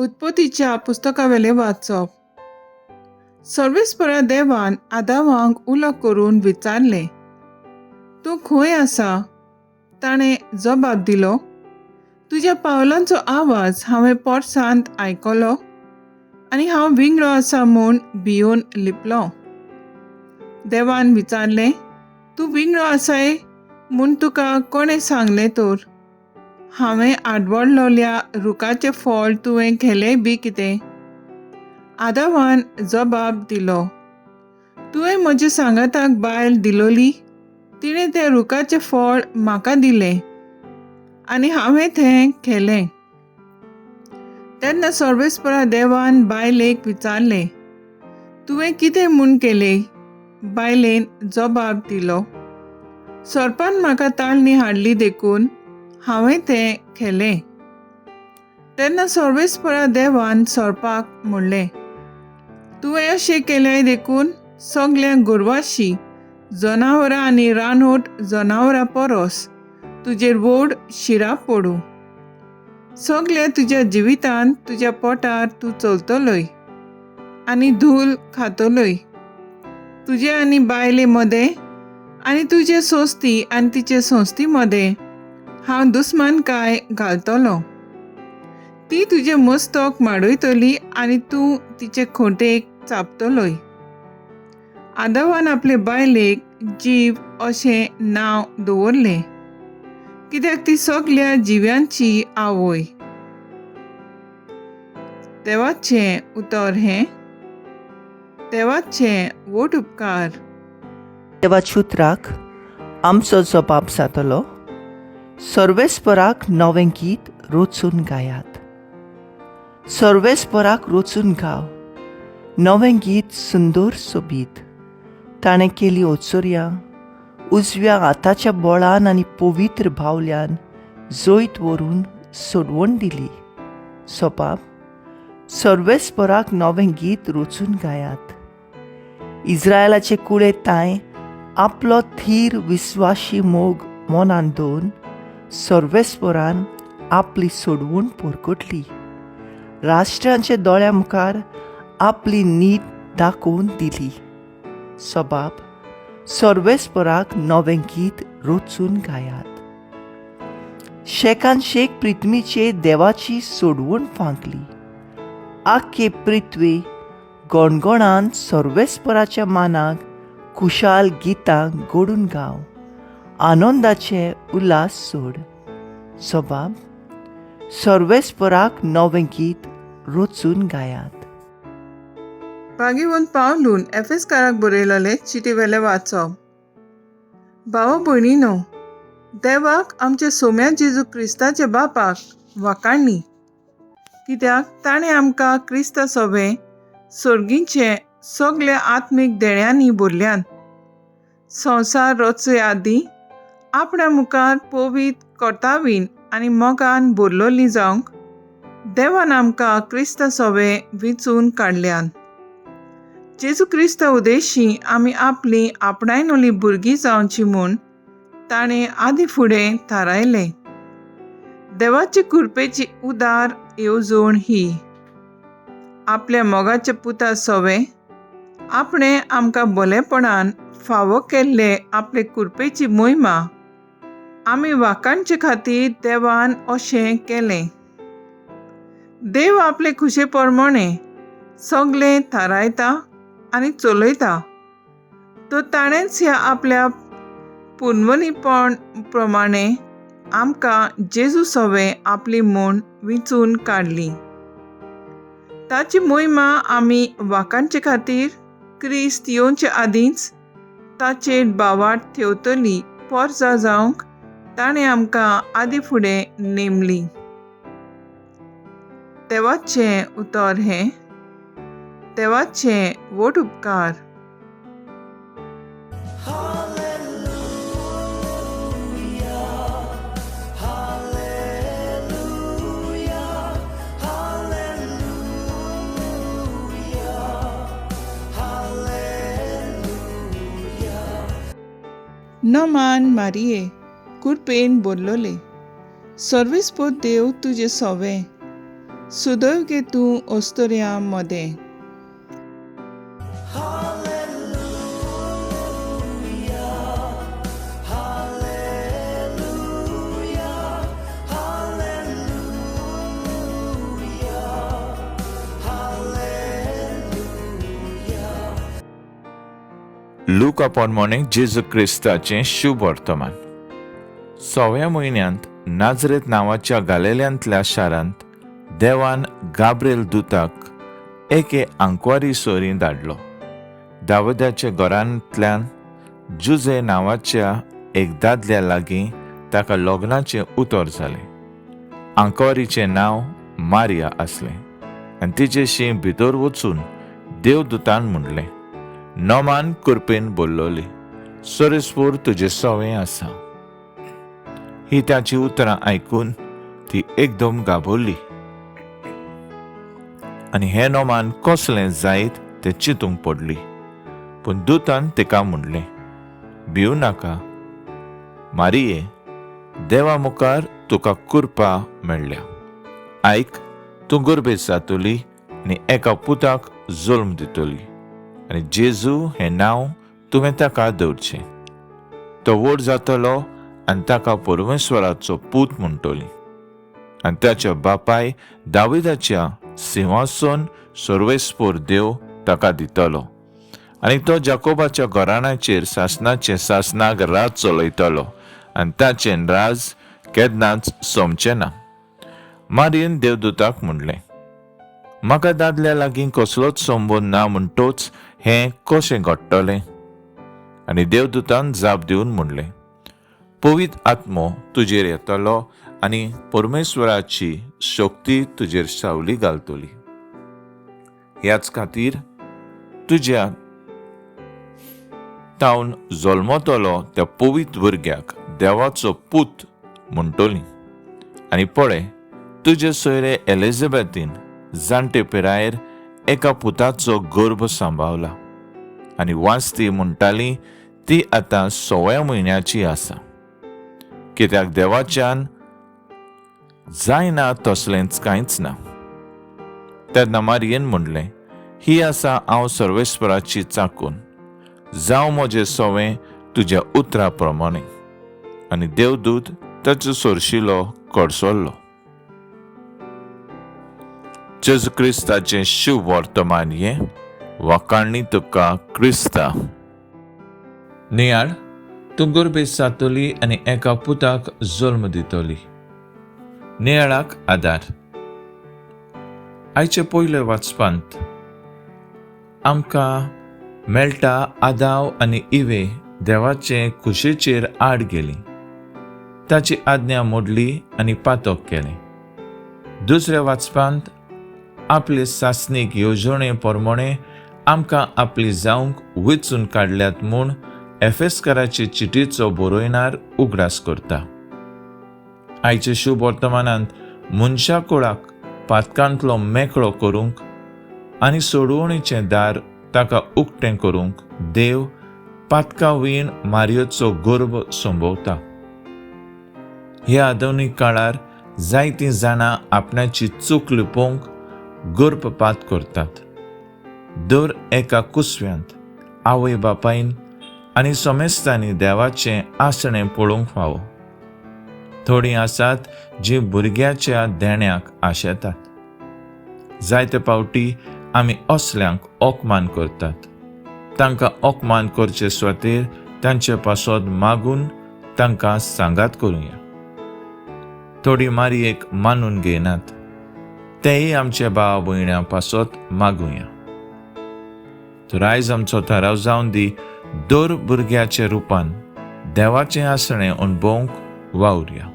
उत्पत्तीच्या पुस्तकावेलें वाचप. सर्वेस्परा देवान आदावांक उलो करून विचारलें, तूं खंय आसा? ताणें जबाब दिलो, तुज्या पावलांचो आवाज हांवें पोरसांत आयकलो आनी हांव विंगळो आसा म्हूण भियोन लिपलो. देवान विचारलें, तूं विंगळो आसाय म्हूण तुका कोणें सांगलें तर? हांवें आडवडलोल्या रुखाचें फळ तुवें घेलें बी कितें? आदावान जबाब दिलो, तुवें म्हज्या सांगाताक बायल दिलोली, तिणें त्या रुखाचें फळ म्हाका दिलें आनी हांवें तें खेलें. तेन्ना सर्वेस्परा देवान बायलेक विचारलें, तुवें कितें म्हूण केलें? बायलेन जबाब दिलो, सोरपान म्हाका ताळणी हाडली देखून हांवें तें खेलें. तेन्ना सर्वेस्परा देवान सोरपाक म्हणलें, तुवें अशें केलें देखून सगल्या गोरवाशी जनावरां आनी रानवट जनावरां परस तुजेर व्हड शिराप पडूं. सगल्या तुज्या जिवितांत तुज्या पोटार तूं चलतलोय आनी धूल खातलोय. तुजे आनी बायले मदें आनी तुजे संस्थी आनी तिचे संस्थी मदें हांव दुस्मानकाय घालतलो. ती तुजें मस्तक माडयतली आनी तूं तिचे खोंटेक चापतलोय. आदावान आपले बायलेक जीव अशें नांव दवरलें, कित्याक ती सगल्या जिव्यांची आवय. देवाचें उतर हें. देवाचे व्हड उपकार. देवाच्या उतराक आमचो जबाब जातलो, सर्वेस्पराक नवें गीत रचून गायात. सर्वेस्पराक रचून गाव नवें गीत सुंदर सोबीत. ताणें केली ओचोरयां उजव्या हाताच्या बळान आनी पवित्र बावल्यान जैत व्हरून सोडवण दिली. सोपाप सर्वेस्पराक नवें गीत रचून गायात. इस्रायलाचे कुळे तांय आपलो थीर विस्वाशी मोग मनान दवरून सर्वेस्परान आपली सोडवण परकटली. राष्ट्रांच्या दोळ्या मुखार आपली नीत दाखोवन दिली. सबाब सर्वेस्पराक नवें गीत रचून गायात. शेकान शेक पृथ्वीचेर देवाची सोडवण फांकली. आख्खे पृथ्वी गणगणान सर्वेस्पराच्या मानाक खुशाल गितां गोडून गाव, आनंदाचे उल्हास सोड. सबाब सर्वेस्पराक नवें गीत रचून गायात. भागीवंत पावलून एफेसकाराक बरयलेले चिटी वेलें वाचप. भाव भयणीनो, देवाक आमच्या सोम्या जेजू क्रिस्ताच्या बापाक वाखाणणी, कित्याक ताणें आमकां क्रिस्ता सोबें सर्गीचे सगल्या आत्मीक देण्यांनी भरल्यान. संवसार रचये आदीं आपण्या मुखार पवीत कर्तावीन आनी मोगान भरलोली जावंक देवान आमकां क्रिस्ता सोबें विंचून काडल्यान. जेजू क्रिस्ता उदेशी आमी आपली आपणायनोली भुरगीं जावची म्हूण ताणें आदीं फुडें थारायलें. देवाचे कृपेची उदार येवजण ही, आपल्या मोगाच्या पुता सोवे आपणें आमकां भलेपणान फावो केल्ले आपले कृपेची मोहिमा आमी वाखाणचे खातीर देवान अशें केलें. देव आपले खुशे प्रमाणे सगलें थारायता आनी चलयता, तर ताणेंच ह्या आपल्या पुनवनीपण प्रमाणे आमकां जेजू सवे आपली म्हूण विंचून काडली. ताची मोहिमा आमी वाखाणचे खातीर क्रिस्त येवचे आदींच ताचेर बावाट थेवतली पोरसां जावंक ताणें आमकां आदीं फुडें नेमली. देवाचें उतर हें. देवाचे व्हड उपकार. नमान मारिये, कृपेन बोल्लोले, सर्वेस्पोत देव तुजे सोवे. सुदैव गे तूं अस्तुऱ्यां मदें. लुका पोरमोणे जेजू क्रिस्ताचें शुभ वर्तमान. सव्या म्हयन्यांत नाजरेत नांवाच्या गालेल्यांतल्या शारांत देवान गाब्रेल दुताक एके आंकवारी सोरी धाडलो. दावदाच्या घरांतल्यान जुजे नांवाच्या एक दादल्या लागीं ताका लग्नाचें उतर जालें. आंकवारीचें नांव मारिया आसलें आनी तिचेशी भितर वचून देवदूतान म्हणलें, नोमान कुरपेन बोल्लोली, सरेस्पोर तुजें सवें आसा. ही ताची उतरां आयकून ती एकदम गाबोली आनी हें नोमान कसलें जायत तें चिंतूंक पडली. पूण दुतान तिका म्हणलें, भिवू नाका मारिये, देवा मुखार तुका कुरपा मेळ्ळ्या. आयक, तूं गोरबेज जातली आनी एका पुताक जल्म दितली आनी जेजू हें नांव तुवें ताका दवरचें. तो व्हड जातलो आनी ताका परमेश्वराचो पूत म्हणटली आनी ताच्या बापाय दाविदाच्या सिंहासन सर्वेस्पोर देव ताका दितलो आनी तो जाकोबाच्या घराण्याचेर सासनाचें सासनाक राज चलयतलो आनी ताचें राज केन्नाच सोंपचें ना. मारयेन देवदूताक म्हणलें, म्हाका दादल्या लागीं कसलोच संबंद ना म्हणटोच हें कशें घडटलें? आनी देवदूतान जाप दिवन म्हणलें, पवित्र आत्मो तुजेर येतलो आनी परमेश्वराची शक्ती तुजेर सावली घालतली. ह्याच खातीर तुज्या तावन जल्मतलो त्या पवित्र भुरग्याक देवाचो पूत म्हणटली. आनी पळय, तुजे सोयरे एलिझाबेथीन जाणटे पिरायेर एका पुताचो गर्भ सांबावला आनी वांचती म्हणटाली ती आतां सव्या म्हयन्याची आसा. कित्याक देवाच्यान जायना तसलेंच कांयच ना. तेन्ना मारयेन म्हणलें, ही आसा हांव सर्वेस्पराची चाकून, जावं म्हजें सवें तुज्या उतरा प्रमाणें. आनी देवदूत ताचो सोरशिलो कडसरलो. जेजू क्रिस्ताचें शुभ वर्तमान हें. वाखाणणी तुका क्रिस्ता. नियाळ, तूं गोरबेज जातली आनी एका पुताक जल्म दितली. नियाळाक आदार. आयचे पयले वाचपांत आमकां मेळटा आदाव आनी इवे देवाचे कुशेचेर आड गेली, ताची आज्ञा मोडली आनी पातक केलें. दुसऱ्या वाचपांत आपले सासणीक येवजणे प्रमाणे आमकां आपली जावंक वेंचून काडल्यात म्हूण एफेस्कराचे चिटीचो बरोयणार उगडास करता. आयचे शुभ वर्तमानांत मनशा कुळाक पातकांतलो मेकळो करूंक आनी सोडवणीचें दार ताका उक्तें करूंक देव पातका वीण मारयोचो गर्भ संभवता. ह्या आधुनीक काळार जायतीं जाणां आपणाची चूक लिपोवंक गर्भपात करतात. दर एका कुसव्यांत आवय बापायन आनी समेस्तांनी देवाचें आसणें पळोवंक फावो. थोडीं आसात जीं भुरग्याच्या देण्याक आशेतात. जायते फावटी आमी असल्यांक अपमान करतात. तांकां अपमान करचे सुवातेर तांचे पासत मागून तांकां सांगात करुया. थोडी मारयेक मानून घेयनात, तेय आमच्या भाव भयण्यां पासत मागुया. तर आयज आमचो थाराव जावन दी, दर भुरग्याच्या रुपान देवाचें आसणें अणभवंक वावुरया.